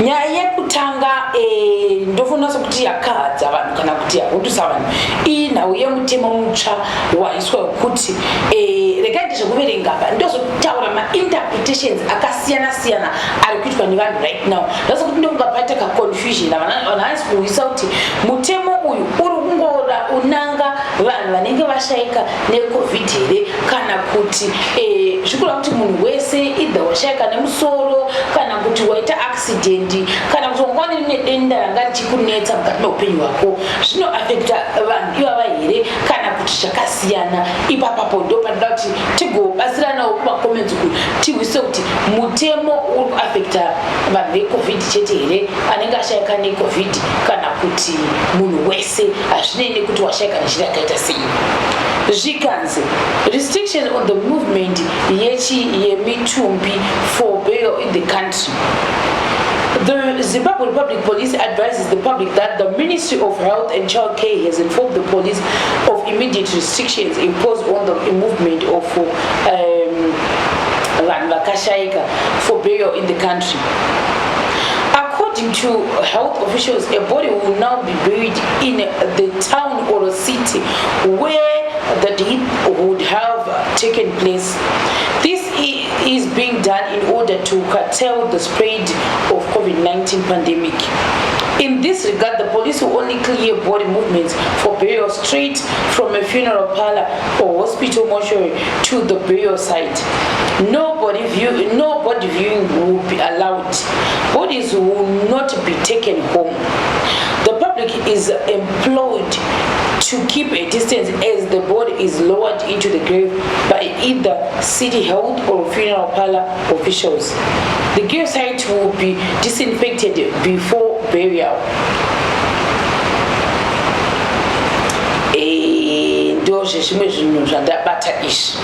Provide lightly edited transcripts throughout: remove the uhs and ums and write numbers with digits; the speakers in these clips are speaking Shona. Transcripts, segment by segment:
Nyaya yekutanga ndofunga sekuti yakahadza vanhu kana kuti yahundusa vanhu iyi nhau yemutemo mutsva waiswa wekuti regai ndizvekuverenga apa, ndozotaura mainterpretations akasiyana siyana ari kuitwa nevanhu right now. Ndosekuti ndokunga paita kaconfusion, vanhu havasi kuhwisa kuti mutemo uyu uri kungora unanga vanhu vanenge vashaika neCOVID here, kana kuti zvikureva kuti munhu wese, either washaika nemusoro, kana kuti waita accident, kana kuti wanga une rimwe denda ranga richikunetsa mukati meupenyu hwako, zvinoafecta vanhu ivava here, kana kuti zvakasiyana? Ipapapo ndo panoda kuti tigobatsiranawo kumacomments uku, tihwise kuti mutemo uri kuafecta vanhu veCOVID chete here, anenge ashaika neCOVID, kana kuti munhu wese, hazvinei nekuti washaika nechiri akaita sei. Zvikanzi restriction on the movement yechi yemitumbi for burial in the country. The Zimbabwe Republic Police advises the public that the Ministry of Health and Child Care has informed the police of immediate restrictions imposed on the movement of vanhu vakashaika for burial in the country. According to health officials, a body will now be buried in the town or a city where the death would have taken place. This is being done in order to curtail the spread of COVID-19 pandemic. In this regard, the police will only clear body movements for burial straight from a funeral parlor or hospital mortuary to the burial site. No body viewing will be allowed. Bodies will not be taken home. The public is implored to keep a distance as the body is lowered into the grave by either city health or funeral parlor officials. The grave site will be disinfected before burial. Ndo zvezvimwe zvinhu zvandabata izvi.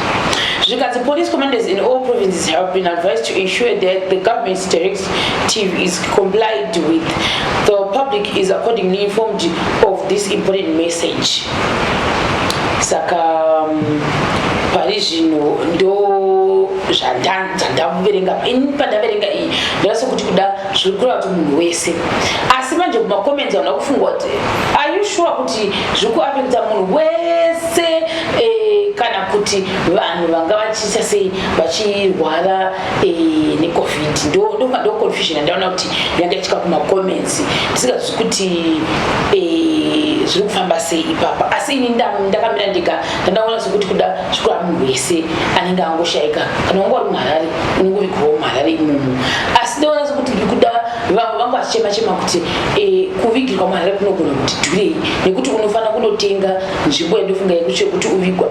Zvikanzi police commanders in all provinces have been advised to ensure that the government's directive is complied with. The public is accordingly informed of this important message. Saka pari zvino ndo zvandaverenga ini. Pandaverenga iyi, ndava kuti kuda zviri kureva kuti munhu wese, asi manje kumacomments vanhu vakufunga kuti, are you sure kuti zviri kuafecta munhu wese, kana kuti vanhu vanga vachiita sei, vachirwara neCOVID? Ndo confusion yandaona kuti yanga ichika kumacomments, ndisingazivi kuti zviri kufamba sei ipapa. Asi ini ndakamira ndega, ndandaona sekuti kuda zvikureva munhu wese anenge angoshaika. Kana wanga uri muHarare, unenge uvigwawo muHarare imomo. Asi ndaona sekuti ndiri kuda vamwe vanga vachichema chema kuti kuvigirwa muHarare kunogona kuti dhurei, nekuti unofanira kunotenga nzvimbo yandofunga yekuti uvigwa.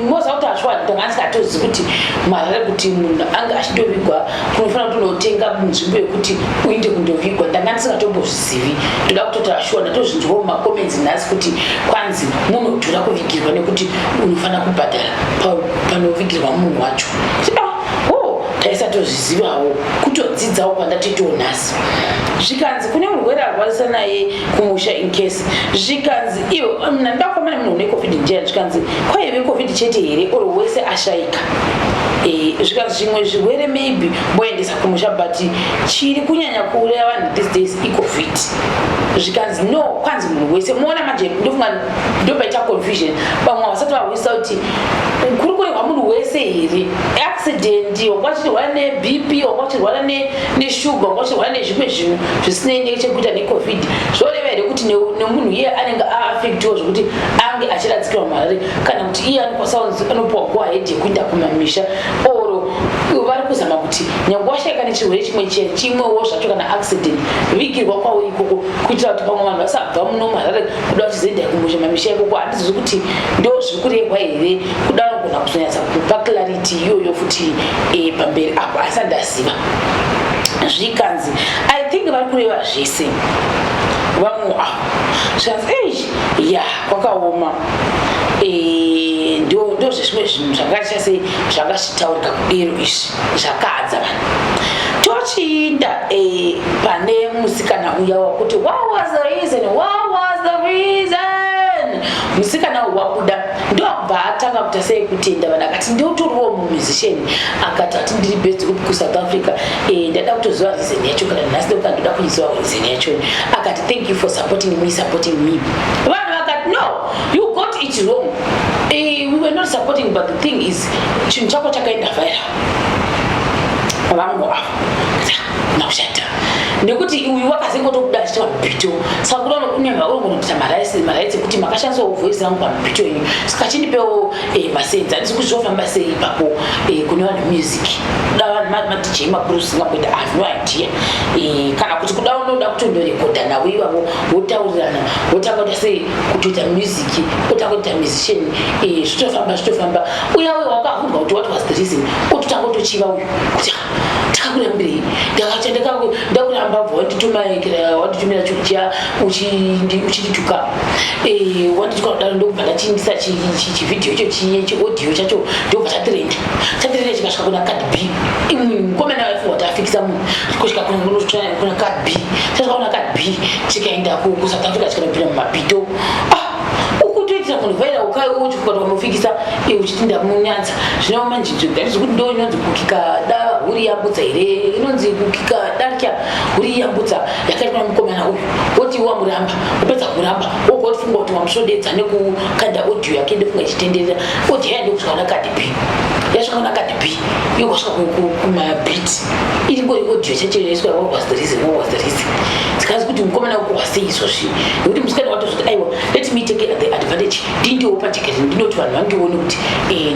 Moza kuti ashwa ndanga ndisingatozivi kuti muHarare, kuti munhu ange achindovigwa, kunofanira kuti unotenga nzvimbo yekuti uinde kundovigwa. Ndanga ndisingatombozvizivi, ndoda kutoti ashuwa ndatozvinzwawo mumacomments nhasi kuti kwanzi munodhura kuvigirwa nekuti unofanira kubhadhara panovigirwa munhu wacho. Ah, oh, taisatozvizivawo, kutodzidzawo kwandatoitawo nhasi. Zvikanzi kune murwere arwarisa naye kumusha, in case zvikanzi ivo ndakufamba nemunhu une COVID njera, zvikanzi kwaive COVID chete here or wese ashaika? Zvikanzi zvimwe zvirwere maybe boendesa kumusha, but chiri kunyanya kuuraya vanhu these days iCOVID. Zvikanzi no, kwanzi munhu wese. Muona manje, ndofunga ndopaita confusion, vamwe vasati vahwisa kuti kuri kurehwa munhu wese here. Accident, wanga uchirwara neBP, wanga uchirwara neshuga, wanga uchirwara nezvimwe zvinhu zvisinei nechekuita neCOVID, zvoreva here kuti nemunhu iye anenge aaffectiwa zvokuti ange achiradzikirwa muHarare, kana kuti iye anokwanisa anopiwa go ahead yekuenda kumamisha, or vari kuzama kuti nyange washaika nechirwere chimwe chimwewo zvacho kana accident, vigirwa kwavo ikoko, kuitira kuti pamwe vanhu vasabva muno muHarare kuda vachizoenda kumusha, mamisha ikoko? Handizivi kuti ndo zviri kurehwa here. Kuda vanogona kuzonyatsa kupa clarity iyoyo futi pamberi apo, asi handaziva. Zvikanzi I think vari kureva zvese vamwe avo. Zvikanzi ei, ya, kwakaoma. Ndo zvezvimwe zvinhu zvanga sei zvangachitaurika kudero izvi zvakadza vanhu. Tochiinda pane musikana uya wakuti, "What was the reason? What was the reason?" Musikana wabuda ndoakubva. Akabva atanga kuita sei, kutenda vanhu, akati ndiotoriwo mumusician, akati ati ndiri based kuSouth Africa. Ndada kutoziva reason yacho kana nhasi, ndokuti ndoda kuiziva reason yacho. Akati, "Thank you for supporting me, supporting me." Vanhu vakati, "No, you got it wrong. We were not supporting, but the thing is chinhu chako chakaenda viral." Vamwe ava nakushata nekuti uyu wakazengotobuda achiita pamubhito, saka kuda kunyamba unongonoita marights ekuti makashandisawo voice rangu pamubhito yenyu, saka chindipewo masenzi. Handisi kuzvofamba sei ipapo kune vanhu music, kuda vanhu maDJ makuru singamboita, I have no idea. Kana kuti kuda unoda kutondorekodha navo ivavo, wotaurirana, wotanga kuita sei, kutoita music, otanga kuita musician, zvitofamba, zvitofamba. Uya uyo wakavhurwa kuti what was the reason, ototanga kutochiva uyu kuti, "Ah, takakurambirei? Ndakuramba, bva wanditumira chinhu chiya uchindituka, wandituka kudaro." Ndokubva ndachiindisa chivhidhiyo icho, chiaudio chacho, ndokubva chatrenda, chatrenda chikasvika kuna Cardi B. Mukomana waifunga kuti afikisa munhu kusvika kuna Cardi B, chasvika kuna Cardi B, chikaenda kuSouth Africa, chikanopinda mumabhito. Ah, ukutoitira munhu viral, ukamufikisa uchiti ndamunyanza. Zvino manje zvekuti ndo inonzi kukika da huri yambutsa here, inonzi kukika darya huri yambutsa yakaitwa nemukomana uyu. Woti wamuramba, wopedza kuramba, woga wotifunga kuti wamusvodedza nekukanda audio yake, ndofunga ichitenderera audio yaende kusvika kuna Cardi B, yasvika kuna Cardi B, yogosvika kumabit, iri ngori audio chacho yaiswa. What was the reason? What was the reason? Zikazi kuti mukomana ukuwa sei izvozvi, nekuti musikana watozoti, "Aiwa, let me take the advantage, ndindiwo pajekerere, ndinoti vanhu vandione kuti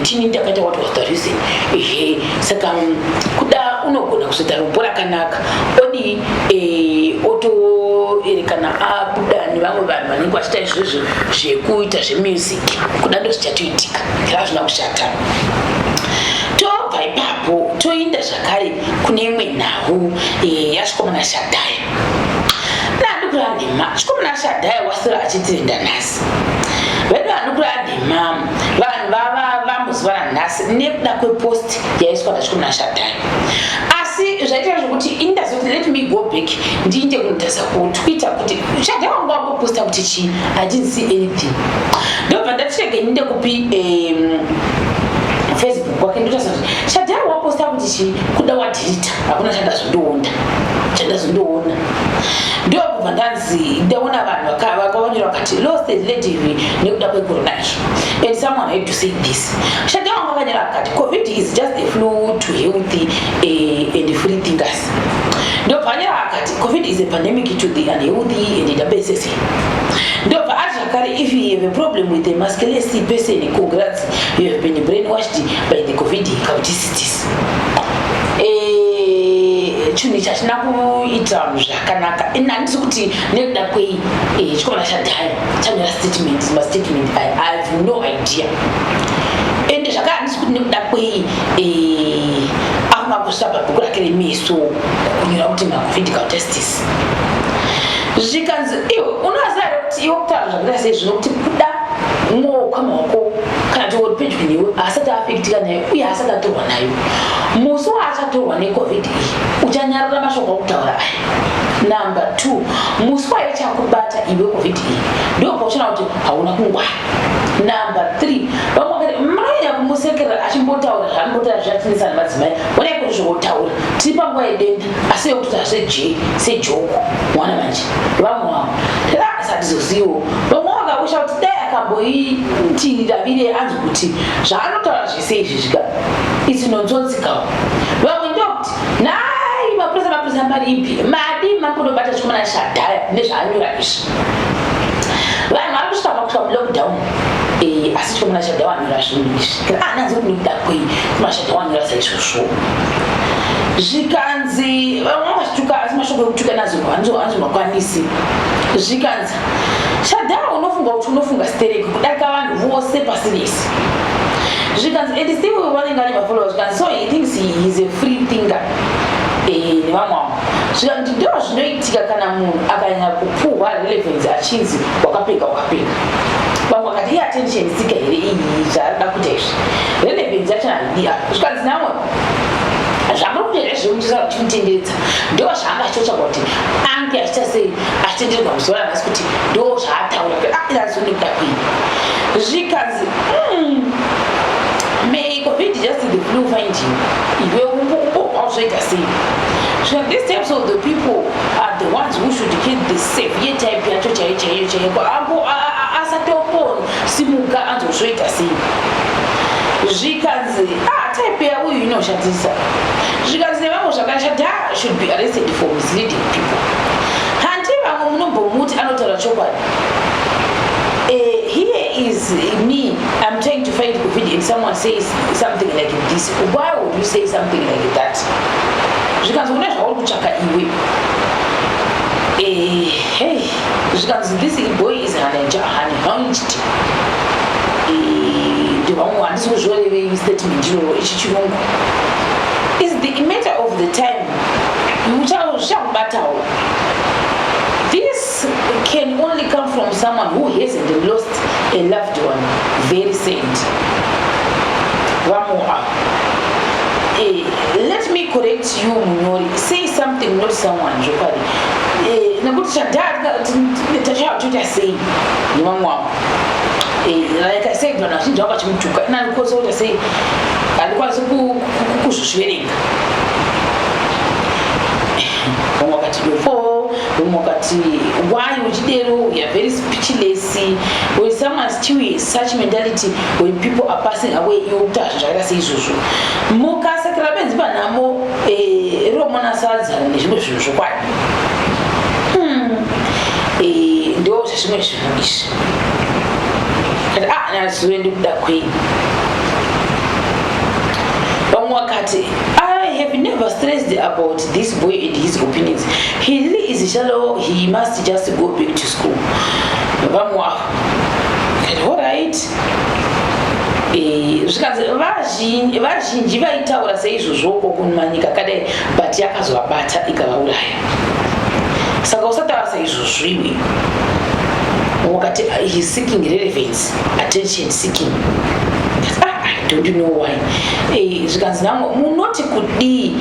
ndini ndakaita." What was the reason? Ehe, saka kuda unogona kuzoita rombo rakanaka, odii, otoerekana abuda nevamwe vanhu vanenge vachiita izvozvo zvekuita zvemusic. Kuda ndo zvichatoitika, hazvina kushata. Tobva ipapo toinda zvakare kune imwe nhau yachikomana Shadhaya. Naandikura nhema, chikomana Shadhaya wasira achitirenda nhasi. Vedu vandikura nhema, vanhu vava vamboziva nanhasi nekuda kwepost yaiswa nachikomana Shadhaya. Asi zvaita zvokuti indazoti, let me go back, ndiinde kunotarisa kuTwitter kuti Shadhaya wangu wamboposta kuti chii. I didn't see anything. Ndobva ndatirege ndinde kupi, Facebook kwake, ndotarisa kuti Shadhaya waposta kuti chii. Kuda wadhirita, hakuna chandazondoona, chandazondoona. Ndokubva ndanzi ndaona vanhu vakavanyora vakati, "Lost a relative nekuda kwecorona iyi," and someone had to say this. Shadhaya wangu akanyora akati, "COVID is just a flu to healthy and free thinkers." Ndobva anyora akati, "COVID is a pandemic to the unhealthy and wss." Ndobva ati zvakare, "If you have a problem with a maskless person, congrats, you have been brainwashed by the COVID culticities." Chinhu ichi hachina kuita vanhu zvakanaka. Ini handisi kuti nekuda kwei chikomana Shadhaya chanyora statement, mastatement aya. I have no idea. Ende zvakare handisi kuti nekuda kwei afunga kusvika pabhuku rake remeso kunyora kuti maCOVID cultists. Zvikanzi iwe unoziva here kuti iwe kutaura zvakaita sei zvino, kuti kuda mwoka maoko kana kuti uri pedyo newe haasati afektika nayo uye haasati atorwa nayo, musi waachatorwa neCOVID iyi uchanyarara mashoko akutaura aya. Number two, musi waichakubata iwe COVID iyi, ndo pauchaona kuti hauna kungwara. Number three, vamwe vakati munonyanya kumusekerera achimbotaura zvaambotaura zvatinisa nemadzimai. Onai kuti zvotaura tiri panguva yedenda, asi yekuti hazveje sejoko mwana manje. Vamwe vavo asatizozivo, vamwe vakausha kuti dai akamboiti ravire anzi kuti zvaanotaura zvese izvi zvika its nonsensical. Vamwe ndokuti, "Nai mapurisa, mapurisa maripi madi mambonobata chikomana Shadhaya nezvaanyora izvi? Vanhu vari kusvika pakusvika mulockdown, asi chikomana Shadhaya wanyora zvinhu izvi." Ananzi kuti nekuda kwei chikomana Shadhaya wanyora saizvozvo? Zvikanzi vamwe vachituka, asi mashoko ekutuka nazo hanzomakwanisi. Zvikanzi, "Shadhaya, unofunga kuti unofunga stereki kudarika vanhu vose pasi rese." Zvikanzi, and still vanenge ane mafollowers. Zvikanzi, "So he thinks he is a free thinker." Nevamwe vamwe zvikanzi, ndo zvinoitika kana munhu akanyanya kupuhwa relevance achinzi wakapeka, wakapeka. Vamwe vakati, "Iattention seeker here iyi zvaarida kuita izvi? Relevance yacho haidi apa." Zvikanzi namwe Zvamuri kuita zvezvemuchitenderedza ndo zvaanga achitotsvaga kuti ange achiita sei, achitenderedzwa muzuva ranhasi kuti ndo zvaataura kuti ah, irazi nekuda kwei. Zvikanzi, may COVID just the flu find you, iwe umbohwa zvoita sei. So these types of the people are the ones who should get the severe type yacho chaiyo chaiyo chaiyo, ambo asatombosimuka anzozvoita sei. Zvikanzi, ah, type yauyu inoshatisa. Zvikanzi nevamwe zvakashata, should be arrested for misleading people. Handi vamwe munombomuti anotaura chokwadi. Here is me, I'm trying to fight COVID and someone says something like this. Why would you say something like that? Zvikanzi une zvauri kutsvaka iwe. Hey, zvikanzi this boy is unhinged. Ndevamwe handisi kuzviorevei statement iroro, ichi chirungu. Is the matter of the time, zvichakubatawo. This can only come from someone who hasn't lost a loved one. Very sad. Vamwe ava. Let me correct you, munyori, say something, not someone. Zvokwadi, nekuti tachatoita sei nevamwe avo. Like I said, vanhu vazhinji vanga vachimutuka, ina ndikwanisa kuita sei, handikwanisi kuzozviverenga. Vamwe vakati dofo, vamwe vakati why uchidero, we are very speechless when someone still has such mentality when people are passing away. Iwe kuti hazvo zvakaita seizvozvo, mukasekera benzi panhamo, romona sadza nezvimwe zvinhu zvokwadi. Ndo zvezvimwe zvinhu izvi. Kati ah, nazuve ndikuda kwei. Vamwe vakati, "I have never stressed about this boy and his opinions. He really is shallow. He must just go back to school." Vamwe avo kati alright. Zvikanzi vazhinji vaitaura seizvozvoko kumanyika kadai, but yakazovabata ikavauraya, saka usataura saizvozvo iwe. Wakati he's seeking relevance, attention seeking. Ah, I don't know why. Zvikanzi namwe munoti kudii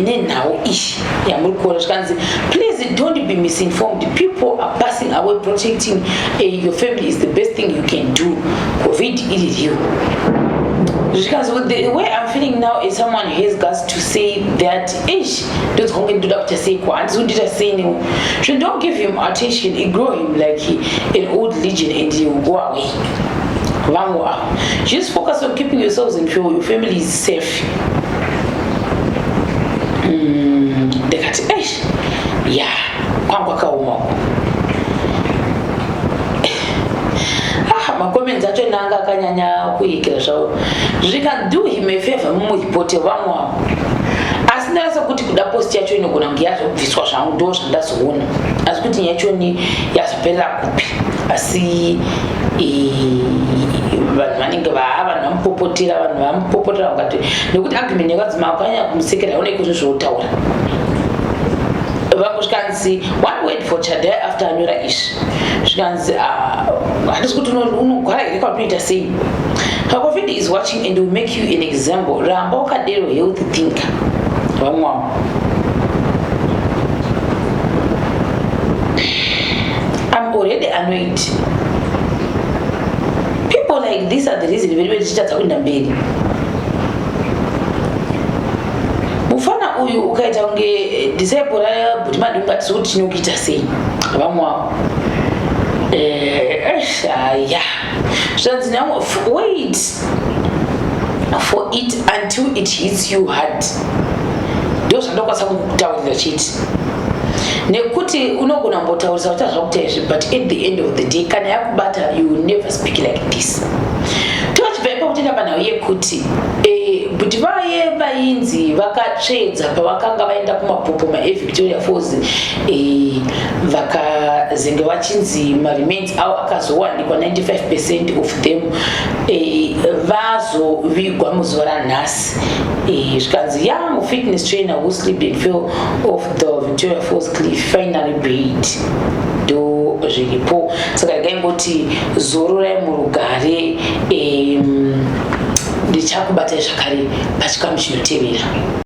nenhau iyi yamuri kuona? Zvikanzi, please don't be misinformed. People are passing away. Protecting your family is the best thing you can do. COVID iri real. Zvikanzi the way I'm feeling now is someone who has guts to say that. Ish, ndonzwa kunge ndoda kuita sei kwa, handisi kundiita sei newe. So don't give him attention. Ignore him like an old legend and he will go away. Vamwe avo, just focus on keeping yourselves and your family is safe. Ndikati eish, ya kwangu kwakaoma. Ah, macomments acho nanga akanyanya kuikira zvavo. Zvika do him a favor, mumuripote. Vamwe avo, asi ndarasa kuti kuda post yacho inogona kunge yazobviswa zvangu, ndo zvandazoona, asi kuti nyaya yachoni yazoperera kupi? Asi vanhu vanenge vanhu vamupopotera, vanhu vamupopotera vakati nekuti argument yakadzima akanyanya kumusekera, aoneki zvezvoutaura. Vamwe zvikanzi one word for Chadai after anyora izvi. Zvikanzi, ah, handisi kuti unogwara here kwatoita sei. COVID is watching and will make you an example. Ramba wakadero, healthy thinker. Vamwe vavo, I'm already annoyed. People like this are the reason very tichitadza kuenda mberi. Mufana uyu ukaita kunge disciple raBhuti Madunga, tisi kuti tinokuita sei. Vamwe vavo, ya, zvanzi namwe, wait for it until it hits you hard. Ndo zvandokwanisa kukutaurira chete, nekuti unogona kumbotaurisa kuti zvakuita izvi, but at the end of the day kana yakubata, you will never speak like this. Tochibva ipapo toenda panhau yekuti kuti vaye vainzi vakatsvedza pavakanga vaenda kumapopoma eVictoria Falls, vakazenge vachinzi maremains avo akazowanikwa, 95% of them vazovigwa muzuva ranhasi. Zvikanzi young fitness trainer who slipped and fell off the Victoria Falls cliff finally buried. Ndo zviripo, saka ndingaimboti zororai murugare. Ndichakubatai zvakare pachikamu chinotevera.